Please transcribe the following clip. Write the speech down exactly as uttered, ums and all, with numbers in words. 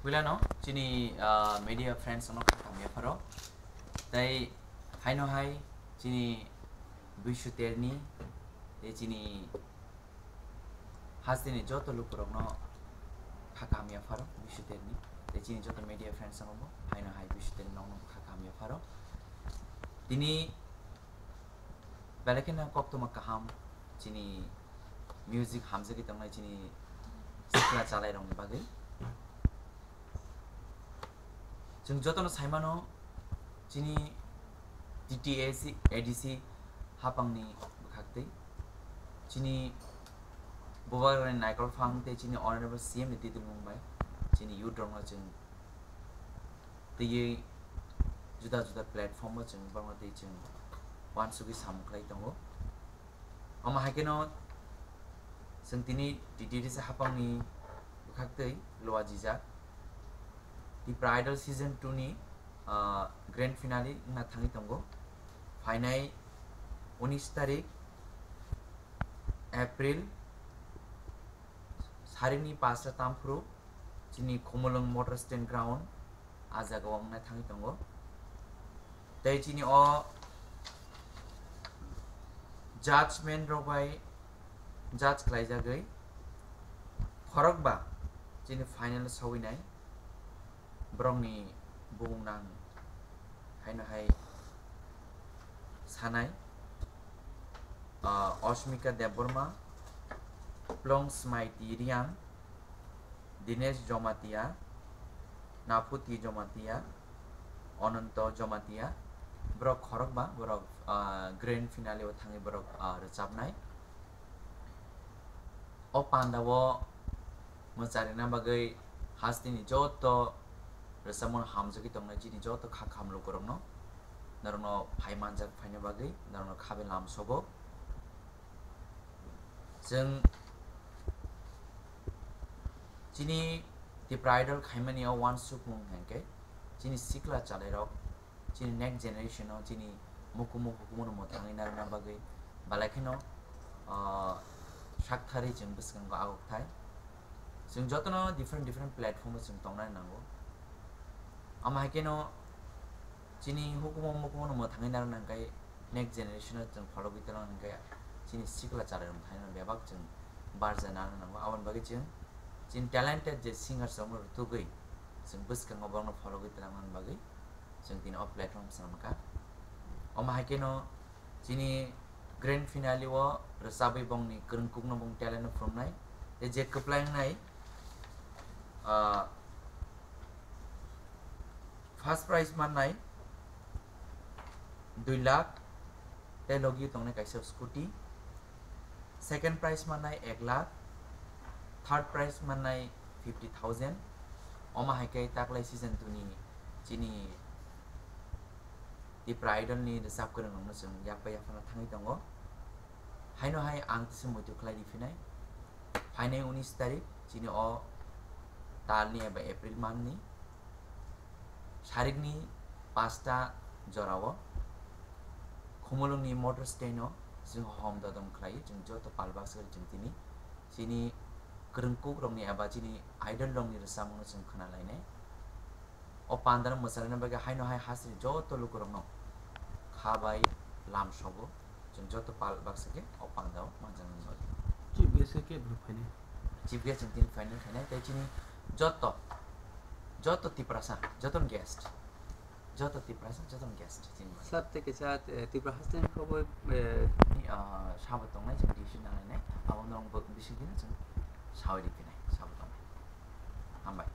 Puilano chini, ah, media friends no kha kaham yapharo. Tai haino hai chini Bishu Terni, tei chini hasteni joto lukurokno kha kaham yapharo Bishu Terni. Tei chini joto media friends no bo haino hai Bishu Terni nokno kha kaham yapharo. Tini belai kheno koktwma kaham chini music hamjagwi tongnai chini sikla chalairokni bagwi. Chwng jotono saimano chini T T A C, A D C hapangni bwkhaktwi chini Bubagrani Naikolphang tei chini Honorable C M ni titulmung bai chini youth rokno chwng twiwi juda juda platform o chwng borokno twi chwng uansugwi samung khlai tongo. Omo hai kheno chwng tini T T A C hapangni bwkhaktwi luajijak Tipra Idol Season two ni, ah, grand finale wngna thangwi tongo. Phainai unis tarik April, sarikni pasta tamphuru chini Khumulwng Motor Stand Ground, ah jaga o wngna thangwi tongo. Tei chini o judgment rok bai judge khlaijagwi khorokba chini final o sawinai borokni bumung nang haino hai sanai, ah, Osmika Debbarma, Plong Smaiti Riang, Dinesh Jomatia, Naputi Jomatia, Ononto Jomatia, borok khorokba, borok, ah, grand finale o thangwi borok, ah, rwchapnai. O panda o mwcharina bagwi hasteni joto rwchapmung hamjagwi tongnai chini joto kha khamlukurokno, norokno phai manjak phaina bagwi norokno khabe lam sobo. Chwng chini Tipra Idol khaimani o uansukmung hinkhe chini sikla chalairok, chini next generation o chini mukumu hukumu no mwthangwi narwkna bagwi belai kheno, ah, sakthari chwng bwskango agukthai. Chwng jotono different different platform o chwng tongnani nango. Omo hai kheno chini hukumu mukumu no mwthangwi narwkna hinkhe next generation o chwng phologwi tongna hinkhe chini sikla chalairok thaino bebak chwng barja nana nango. Aboni bagwi chwng chini talented je singers rokno rwtugwi chwng bwskango borokno phologwi tongna bagwi chwng tini o platform swnamkha. Omo hai kheno chini grand finale o rwchabwi bongni kwrwngkukno bong talent no phunuknai tei je kwplai wngnai, ah, first prize mannai dui lakh tei logi tongnai kaisa scooty, second prize mannai ek lakh, third prize mannai fifty thousand. Omo hai khe taklai season two ni chini Tipra Idol ni rwchap kwrwng rokno chwng yakpa yaphano thangwi tongo. Haino hai ang tisa muitu khlai riphinai. Phainai unis tarik chini o talni eba April manni sarikni pasta jorao Khumulwngni motor stand o chwng hom dodom khlai chwng joto pal baksa chwng tini chini kwrwngkuk rokni eba chini idol rokni rwchapmung no chwng khna lainai. O pandano mwcharina bagwi haino hai hasteni joto lukurokno kha bai lam sobo, chwng joto pal baksa khe o pandao manjaknani bagwi. Chief guest khe bwrwi phainai? Chief guest chwng tini phainai khainai tei chini joto, joto Tiprasa, joto guest, joto Tiprasa, joto guest chini bagwi. Sir, tei kaisa, eh, Tripura hasteni khobor, eh, Ni, ah, sabo tongnai chwng decision nalainai, abo norok bo bising dino chwng sawi riphinai, sabo tongnai. Hambai.